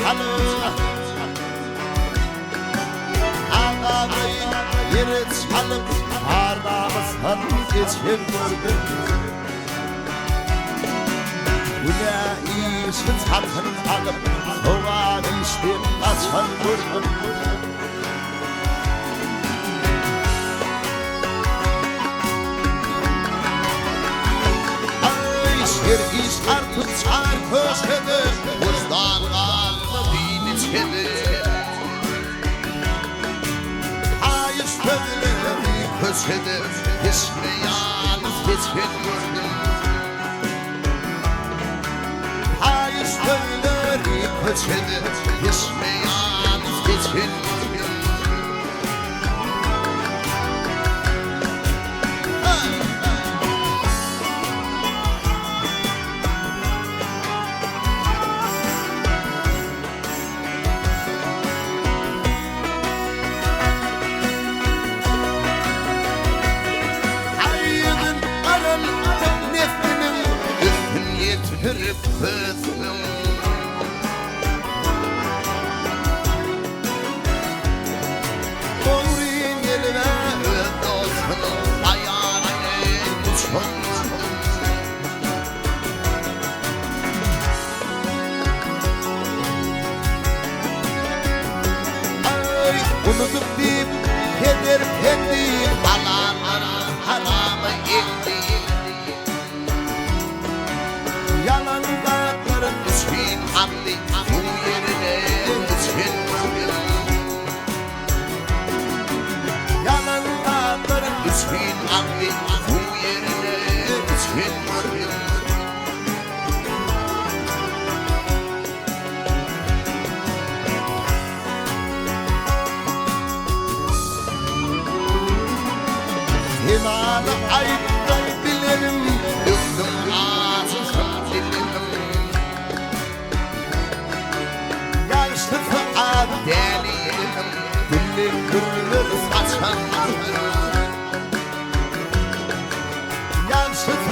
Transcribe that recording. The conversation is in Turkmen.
çalyp, Agagy ýere çalyp, Ar-namysdan geçen gördüm. Günä işi satyn alyp, Sogap işden gaçan gördüm. Aý, şer iş artyp çar köşede, Wyždan galmady niçede. Paýyş sözleri köçede, Peşme ýaly seçen gördüm. Paýyş sözleri köçede, Peşme ýaly seçen gördüm. Aýdyn garaltdyk nesliniň Üstün ýetirip özüniň. Dogry gelibä öz dostunyň Aýalyny guçan. Aý, unudyp diýip, heder pendi. Halallara harama ekdi. Ýalan zatlaryň üçin aldy. Suw ýerine içen gördüm. Ýalan zatlaryň üçin aldy. Suw ýerine içen gördüm. Senany aýtdyň bilenim, Ökdüm ajysyn dilenim. Ýagşysy az däl ýelinim, Dili güller saçan gördüm. Ýagşysy.